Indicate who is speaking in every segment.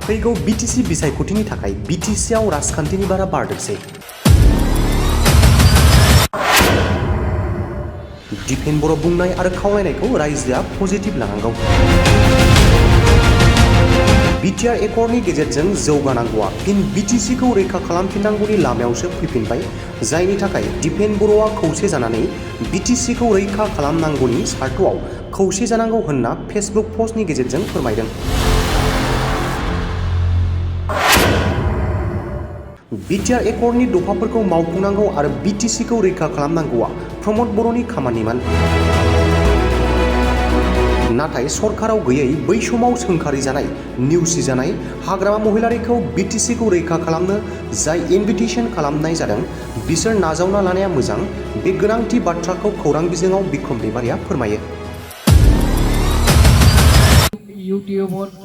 Speaker 1: फैगौ बिटिसि बिसायख'थिनि थाखाय बिटिसिआव राजखान्थिनि बारा बारदोंसै। दिपेन बर' बुंनाय आरो खावलायनायखौ रायजोआ पजिटिभ लानांगौ। बिटिआर एकर्डनि गेजेरजों जौगानांगौआ फिन बिटिसिखौ रैखा खालामफिननांगौनि लामायावसो फैफिनबाय, जायनि थाखाय दिपेन बर'आ खौसे जानानै बिटिसिखौ रैखा खालामनांगौनि सार्थआव खौसे जानांगौ होनना फेसबुक पस्टनि गेजेरजों फोरमायदों। बिटिआर एकर्डनि दफाफोरखौ मावफुंनांगौ आरो बिटिसिखौ रैखा खालामनांगौआ प्रमद बर'नि खामानिमोन। नाथाय सरकाराव गैयै बै समाव सोंखारि जानाय, नेवसिजानाय हाग्रामा महिलारिखौ बिटिसिखौ रैखा खालामनो जाय इनभिटेसन खालामनाय जादों, बिसोर नाजावना लानाया मोजां। बे गोनांथि बाथ्राखौ खौरां बिजोङाव बिक्रम दैमारिया फोरमायो।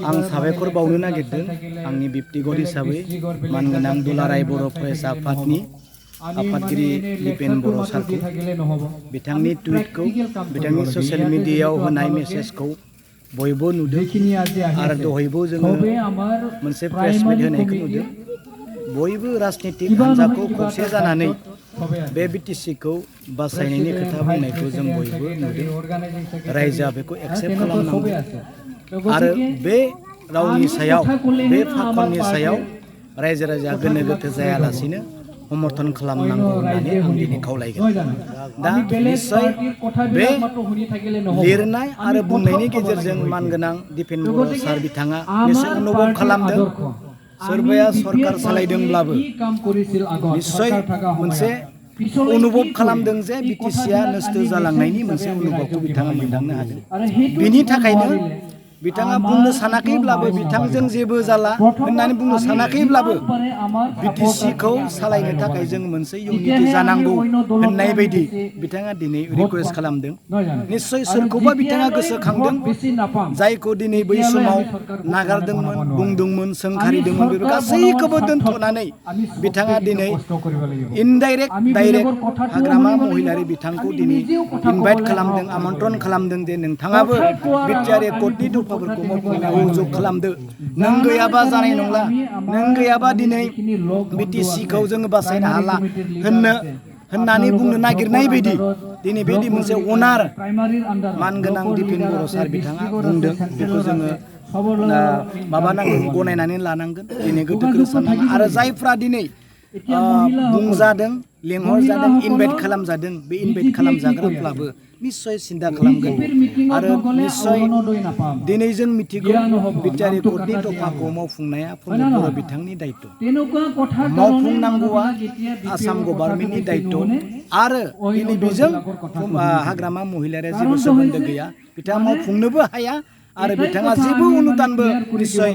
Speaker 2: आं साबायखर बावनो नागिरदों आंनि बिब्तिगत हिसाबै मानगोनां दुलाराय बर' फरायसा आफादनि आफादगिरि दिपेन बर' सारखौ, बिथांनि टुइटखौ, बिथांनि ससियेल मिडियायाव होनाय मेसेजखौ बयबो नुदों आरो दहायबो जोङो मोनसे प्रेस मिट होनायखौ नुदों। बयबो राजनीतिक हान्जाखौ खौसे जानानै बे बिटिसिखौ बासायनायनि खोथा बुंनायखौ जों बयबो नुदों। रायजोआ बेखौ एक्सेप्ट खालामनांगौ आरो बे रावनि सायाव, बे फाखननि सायाव रायजो राजाया गोनो गोथो जायालासिनो समर्थन खालामनांगौ होननानै आं दिनै खावलायगोन। दा निस्सय बे लिरनाय आरो बुंनायनि गेजेरजों मानगोनां दिपेन बर' सार बिथाङा निस्सय अनुभब खालामदों। सोरबाया सरकार सालायदोंब्लाबो निस्सय मोनसे अनुभब खालामदों जे बिटिसिआ नस्थ' जालांनायनि मोनसे अनुभबखौ बिथाङा मोनदांनो हादों। बिनि थाखायनो बिथाङा बुंनो सानाखैब्लाबो, बिथांजों जेबो जाला होननानै बुंनो सानाखैब्लाबो बिटिसिखौ सालायनो थाखाय जों मोनसे इउनिटि जानांगौ होननाय बायदि बिथाङा दिनै रिकुवेस्ट खालामदों। निस्सय सोरखौबा बिथाङा गोसोखांदों जायखौ दिनै बै समाव नागारदोंमोन, बुंदोंमोन, सोंखारिदोंमोन। बेफोर गासैखौबो दोनथ'नानै बिथाङा दिनै इनडाइरेक्ट डाइरेक्ट हाग्रामा महिलारि बिथांखौ दिनै इनभाइट खालामदों, आमन्त्रन खालामदों जे नोंथाङाबो बिटिआर एकर्डनि दफाफोरखौ मावफुंनायाव जग खालामदो। नों गैयाबा जानाय नंला, नों गैयाबा दिनै बिटिसिखौ जोङो बासायनो हाला होननानै बुंनो नागिरनाय बायदि दिनै बेदि मोनसे अनार मानगोनां दिपेन बर' सार बिथाङा बुंदों। बेखौ जोङो माबानांगोन, गनायनानै लानांगोन। दिनै गोथौ साननांगोन आरो जायफ्रा दिनै बुंजादों, लेंहरजादों, इनभाइट खालामजादों, बे इनभाइट खालामजाग्राफ्राबो निस्सय सिन्था खालामगोन आरो निस्सय दिनै जों मिथिगौ बिटिआर एकर्डनि दफाखौ मावफुंनाया प्रमद बर' बिथांनि दायित्व, मावफुंनांगौआ आसाम गभर्नमेन्टनि दायित्व आरो दिनै बेजों हाग्रामा महिलारिया जेबो सोमोन्दो गैया। बिथाङा मावफुंनोबो हाया आरो बिथाङा जेबो अनुदानबो निस्सय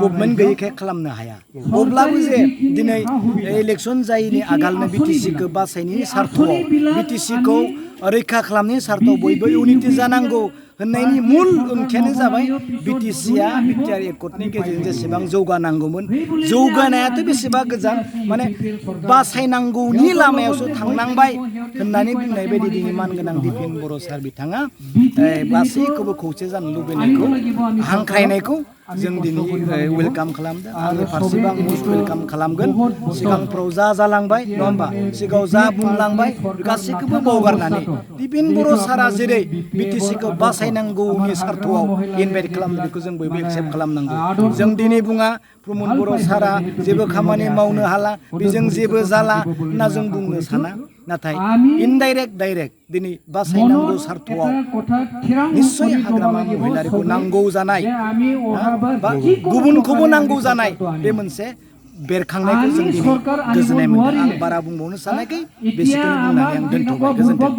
Speaker 2: गभर्नमेन्ट गैयैखाय खालामनो हाया। अब्लाबो जे दिनै इलेक्सन जायैनि आगोलनो बिटिसिखौ बासायनायनि सार्थआव, बिटिसिखौ रैखा खालामनायनि सार्थआव बयबो इउनिटि जानांगौ होननायनि मुल ओंथियानो जाबाय बिटिसिआ बिटिआर एकर्डनि गेजेरजों जेसेबां जौगानांगौमोन, जौगानायाथ' बेसेबा गोजान, माने बासायनांगौनि लामायावसो थांनांबाय होननानै बुंनाय बायदि दिनै मानगोनां दिपेन बर' सार बिथाङा गासैखौबो खौसे जानो लुबैनायखौ, हांख्रायनायखौ जों दिनै वेलकाम खालामदों। आंनि फारसेबो आं मस्ट वेलकाम खालामगोन। सिगांफ्राव जा जालांबाय नङा होमबा, सिगाङाव जा बुंलांबाय गासैखौबो बावगारनानै दिपेन बर' सारा जेरै बिटिसिखौ बासायनांगौनि सार्थआव इनभाइट खालामदों, बेखौ जों बयबो एक्सेप्ट खालामनांगौ। जों दिनै बुङा प्रमद बर' सारा जेबो खामानि मावनो हाला, बेजों जेबो जाला होनना जों बुंनो साना। नाथाय इनडाइरेक्ट डाइरेक्ट दिनै बासायनांगौ सार्थआव निस्सय हाग्रामा महिलारिखौ नांगौ जानाय बा गुबुनखौबो नांगौ जानाय बे मोनसे बेरखांनायखौ जों दिनै गोजोननाय मोनदों। आं बारा बुंबावनो सानाखै, बेसेखौनो बुंनानै आं दोनथ'बाय। गोजोन्थों।